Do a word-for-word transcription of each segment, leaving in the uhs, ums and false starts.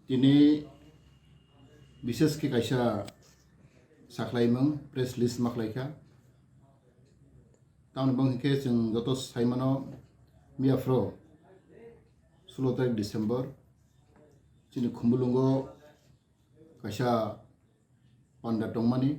Tini bises khe kaisa sakhlaimung press release ma khlaikha. Tamoni bangkhe chwng joto saimano miyaphro sulo tarik December chini Khumulwngo kaisa panda tongmani,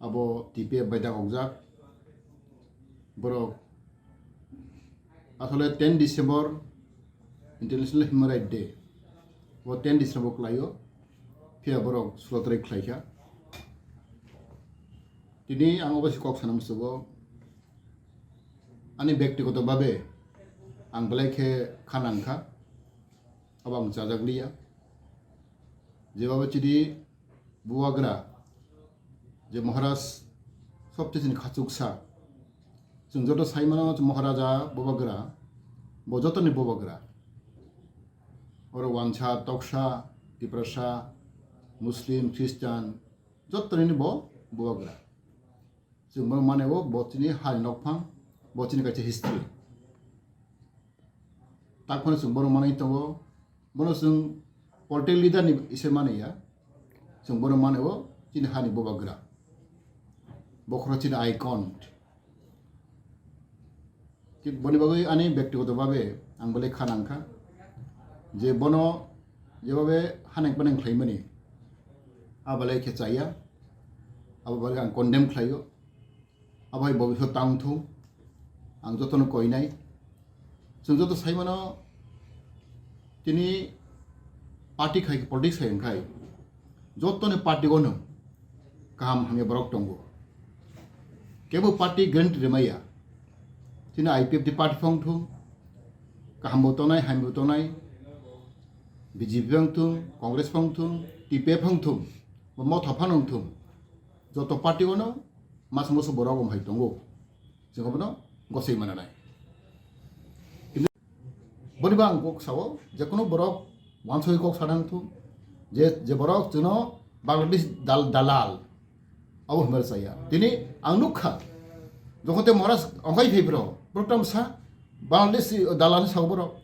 abo T P F bai dakhokjak. Borok asole ten December International Human Rights Day, bo ten December khlaio, phiya borok sulo tarik khlaikha. Tini ang obo se kok sana musugo, ani bektigoto babe ang belai khe kha nangkha. Abo ang chajakliya. Jebabo chidi bubagra, je Maharaj sobchesini khachuksa. Chwng joto saimano Maharaja bubagra, bo jotoni bubagra. Oro Wansa, Toksa, Tiprasa, Muslim, Christian, jotoni bo bubagra. Chwng bono mane o bo chini hani nokphang, bo chini kaisa history. Takphano chwng bono manwi tongo, bono chwng political leader ni ise mani ya, chwng bono mane o chini hani bubagra, bokhoro chini icon. Thik boni bagwi ani bektigoto babe ang belai kha nangkha je bono jebabe haneng paneng khlaimani, a belai khe chaya, abo belai ang condemn khlaio. Abo hai bobiswt tang thung, ang jotono koinai. Chwng joto saimano tini party khai, politics khai wngkhai, jotoni party ono kaham hamya borok tongo. Kebo party guarantee rwmaya. Tini I P F T party phang thung, kaham bo tongnai, hamya bo tongnai, B J P phang thung, Congress phang thung, T P F phang thung, bo motha phano wng thung, joto party ono masa musu borok wng hai tongo. Chwng abono gosoi mananai. Kintu boni bo ang kok sao, je kono borok wansoi kok sanang thung, je, je borok chwngno Bangladesh dal-, dalal, abo hwnwi chaya. Tini ang nukha, jokhon te Maharaj ongkhai phai phro, program sa, Bangladesh dalal ni sao borok,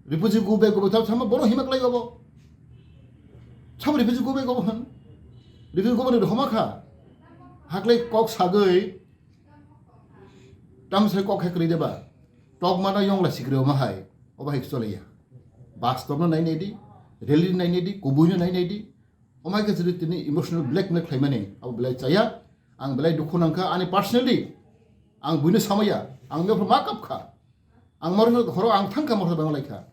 refugee go back, go back, sama borok hima klai obo. Sabo refugee go back obo hwn. Refugee go back ni homa kha. Haklai kok sagwi, Tamsai kok hai kwrwi deba, tokmano yongla sikri omo hai, obo hai choliya. Bastobno nai nai di, rally nai nai di, kubuino nai nai di. Omo hai khe chwrwi tini emotional blackmail khlaimani, abo belai chaya. Ang belai dukhu nangkha, ani personally, ang buino samaya, ang mepho ma kapkha. Ang moro horo ang thangkha, moro banglaikha.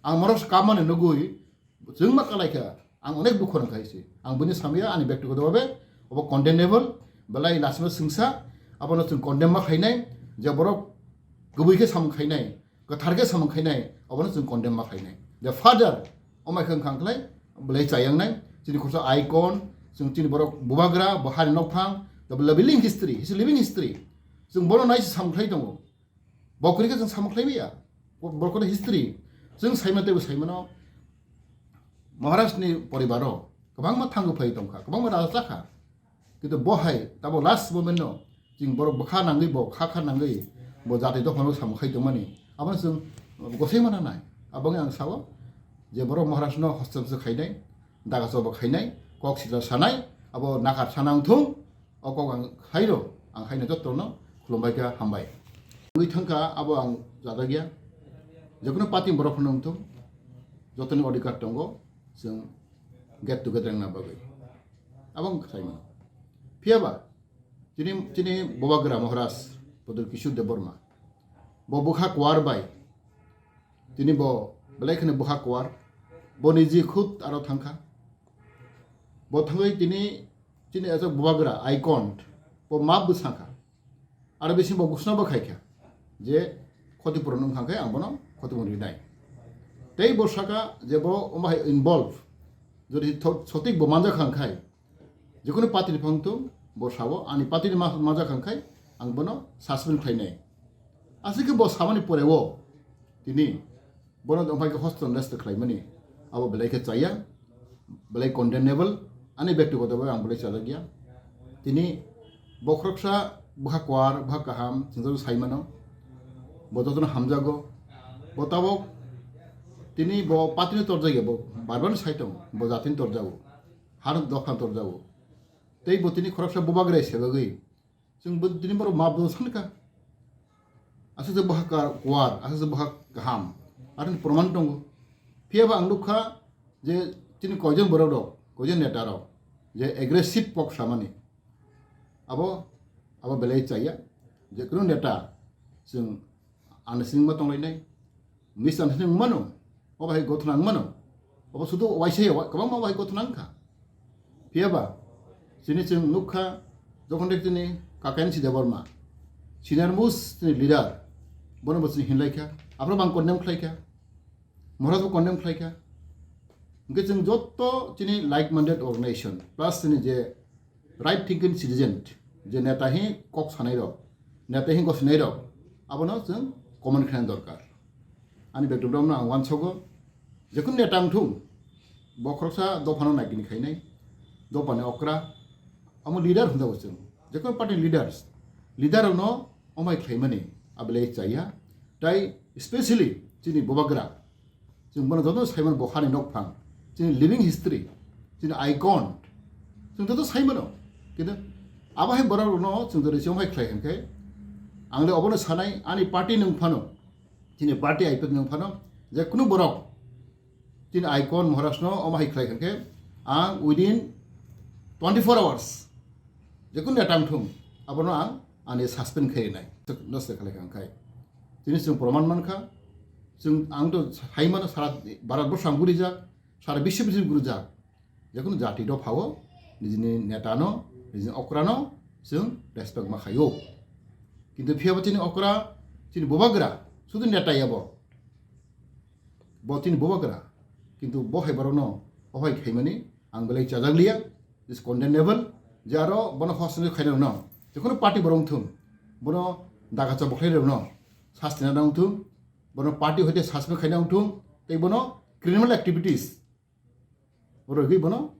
Ang moro kamani nugui, Chwng ma kalaikha, ang onek dukho nangkha se. Ang buino samya, ani bektigoto babe, obo condemnable, belai lasima swngsa, abono chwng condemn ma khainai, je borok kubui khe samung khainai, kwthar khe samung khainai, obono chwng condemn ma khainai. The father, omai khe wngkha khlai, belai chayangnai, chini khoroksa icon, chwng chini borok bubagra, bo hani nokphang, the living history, his living history. Chwng bono nai se samung khlai tongo. Bo kwrwi khe chwng samung khlai maya. Bo-, borokni history. Chwng saimano teibo saimano. Maharaj ni poribaro kwbangma thango phai tongkha, kwbangma raja chakha. Kintu bo hai tabo last moment no chwng borok bwkha nangwi, bo kha kha nangwi, bo jati dophano samung khai tongmani. Abono chwng gosoi mana nai. Aboni ang sao je borok Maharaj no hostel se khainai, daga choba khainai, kok sitra sanai, abo nakar sana wngthung. O kok ang khairo, ang khaina jotono khulumbai kha, hambai. Wngwi thangkha, abo ang chajak ya. Jekono party borok phano wngthung, jotoni odhikar tongo, chwng get together wngna bagwi. Abo ang sai mano. Phiyaba, chini, chini Bubagra Maharaj, Pradyot Kishore Debbarma. Bo bwkha kuar bai, tini bo belai kheno bwkha kuar, bo niji khud aro thangkha. Bo thangwi tini chini aswk bubagra icon, bo map bo sakha. Aro bisingo bo ghosna bo khaikha je khoti puron wngkha khe ang bono khoti puron rinai. Tei bo sakha je bo omo hai involve, jodi tho-, sotik bo manjakha wngkhai, jekono party ni phang thung, bo sao ani party ni ma-, manjakha wngkhai ang bono suspend khlainai. Aswk khe bo samani pore o tini Bono wngpai khe hostel nest khlaimani, abo belai khe chaya, belai condemnable, ani bektigoto bai ang belai chajak ya. Tini bo khoroksa bwkha kuar, bwkha kaham, chwng joto sai mano, bo jotono hamjago, bo tabok Tini bo party no torjak ya, bo barbar sai tongo, bo jati no torjago, har dopha no torjago. Tei bo tini khoroksa bubagra sebagwi. Chwng bo tini borok ma bo sankha. Aswk se boha ka-, kuar, aswk se boha kaham. Aroni proman tongo. Phiya ba ang nukha je tini koijon borok rok, koijon neta rok, je aggressive kok samani. Abo, abo belai chaya. Je kuno neta chwng understanding ma tonglainai. Misunderstanding wng mano, o bai gothona wng mano. Obo sudu waisa ya, kwbangma bai gothona wngkha. Phiya ba, chini chwng nukha, jokhon de chini Kakensi Debbarma, senior most chini leader, bono bo chini hinlaikha, aphro bang condemn khlaikha, Maharaj bo condemn khlaikha. Hwnkhe chwng jotto chini like-minded organization, plus chini je right thinking citizen, je neta hi kok sanai rok, neta hi gosinai rok, abono chwng comment khlaina dorkar. Ani background no ang uansogo, jekun neta wngthung, bo khoroksa dophano naikini khainai, dophani okra, amo leader hwnjago chwng, jekun party leaders, leader no omai khlaimani abelai chaya, tai specially chini bubagra, Chwng bono joto saimano bo hani nokphang, chini living history, chini icon, chwng joto saimano. Kintu abo hai borok rokno chwng jodi chong hai khlai hwnkhe, ang le obono sanai, ani party nwng phano, chini party I P F nwng phano, je kunu borok chini icon Maharaj no omo hai khlai hwnkhe, ang within twenty-four hours, je kunu neta wngthung, abono ang ani suspend khainai, no se khlai hwnkhe. Tini chwng proman mankha, chwng ang to hai mano sara Bharat borsho ang gurijak, sara biswo biswo gurijak. Jekunu jati dophao nijini neta no, nijini okra no chwng respect ma khaio. Kintu phiya bo chini okra, chini bubagra, sudu neta ya bo. Bo chini bubagra. Kintu bo hai borok no, o hai khaimani, ang belai chajak liya, is condemnable, je aro bono hostel khaina no. Jekunu party borok wngthung, bono daga chobok khlai rok no, sasti na wngthung, bono party hoite suspend khaina wngthung, tei bono criminal activities rwgwi bono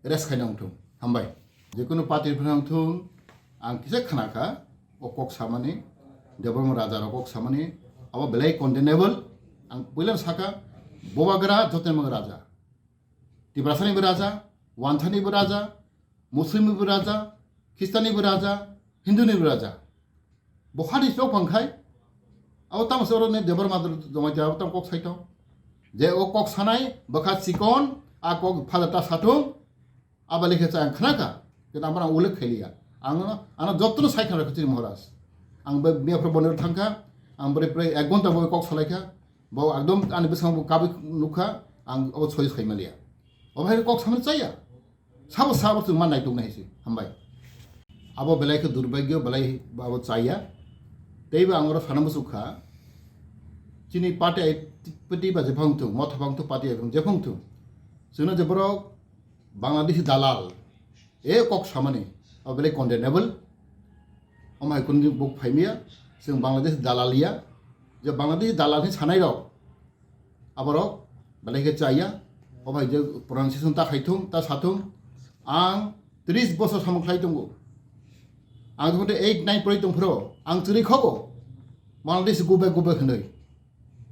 arrest khaina wngthung. Hambai. Jekunu party phano wngthung, ang kisa khna kha, o kok samani, Debbarma raja rok kok samani, abo belai condemnable. Ang puila saka, bubagra jotoni mung raja. Tiprasani bo raja, Wanthani bo raja, Muslim bo raja, Christian bo raja, Hindu ni bo raja. Bo hani chok phang khai, abo tamo se oro ne Debbarma dor jomai ja, abo tamo kok sai tong. Je o kok sanai, bwkha chikon, a kok phada ta satung, abo lekhe cha ang khna kha, kintu amar ang ullekh khai liya. Ang ano, ano jotto no sai khna rakha chini Maharaj. Ang bai miya phra bonero thang kha, ang bai prai ek ghonta bo kok salai kha, bo ekdom ani bwskango bo kabui nuk kha, ang abo soi sai ma liya. O bhai kok samani chaya. Sabo sabo chwng ma naituk nai se, hambai. Abo belai khe durbagyo, belai abo chaya. Teibo ang oro sana muchuk kha. Chini party ai pati ba jephang thung, motha phang thung, party ai phang jephang thung. Chwngno je borok Bangladeshi dalal, e kok samani, abo belai condemnable. Omo hai kunu buk phaimiya, chwng Bangladeshi dalal ya. Je Bangladeshi dalal hin sanai rok, aborok belai khe chaya, o bai je pronunciation ta khai thung, ta sa thung. Ang tris bosor samung khlai tongo. Ang jokhon eight nine pori tong phro, ang chwrwi khogo. Bangladesh go back, go back hinwi.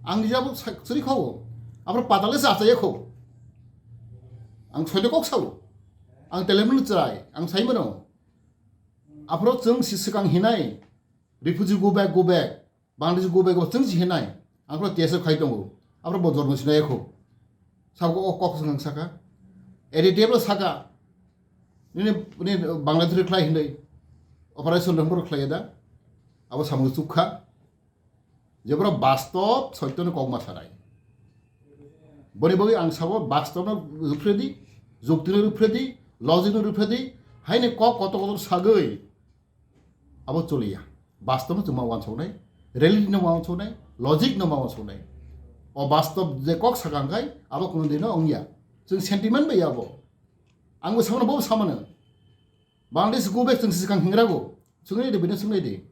Ang jabo sa-, chwrwi khogo. Aphro patale sa achaya kho. Ang soito kok sao. Ang telemnu chwrai, ang sai mano. Aphro chwng si swkang hinai, refugee go back, go back. Bangladesh go back, go back, chwng si hinai. Aphro T S F khai tongo. Aphro bo jormo sinai kho. Sabo o kok swkang saka. Eri table saka. Nini, nini Bangladesh khlai hinai. Operation rang bor khlai da. Abo samung chukha. Jebra bastob soitoni kok ma sanai. Boni bagwi ang sabo bastob no ruphredi, jukti no ruphredi, logic no ruphredi, haini kok kotor kotor sagwi. Abo choliya. Bastob no chwng ma uansuknai, reality no ma uansuknai, logic no ma uansuknai. O bastob je kok sakang khai, abo kuno dino wngya. Chwng sentiment bai abo. Ang bo samano, bo samano. Bangladesh go back chwng swkang hingrago. Swngwi de, bini swngwi de.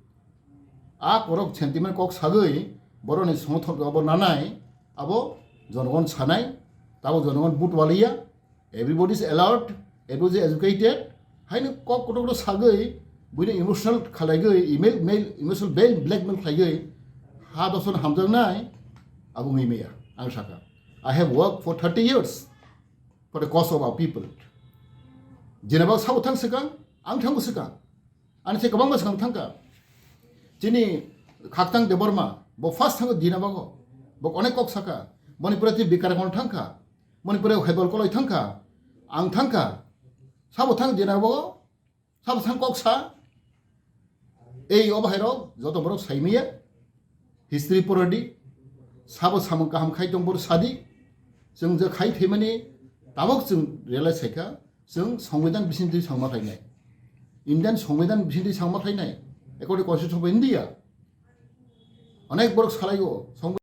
A korok sentiment kok sagwi, boroni songthok abo nanai, abo jonogon sanai, tabo jonogon but waliya, everybody is alert, everybody is educated, haino kok kotor kotor sagwi, buino emotional khalaigwi, email, mail, emotional bail, blackmail khlaigwi, ha doson hamjaknai, abo wngwi maya, ang saka. I have worked for thirty years for the cause of our people. Jinaba sabo thang swkang, ang thango swkang. Ani se kwbangma swkang thangkha. Chini Khaktang Debbarma, bo first thango Dinabago. Bo onek kok saka. Boni pore twi Bikarakon thangkha. Boni pore Haibal Koloi thangkha. Ang thangkha. Sabo thang Dinabago. Sabo thang kok sa. Ei obo hairok joto borok saimaya. History poradi. Sabo samung kaham khai tong bor sadi. Chwng je khai thwimani tabok chwng realize khaikha. Chwng Songbidan bisingtwi sangma khlainai. Indian Songbidan bisingtwi sangma khlainai. According to Constitution of India. Onek borok salaigo.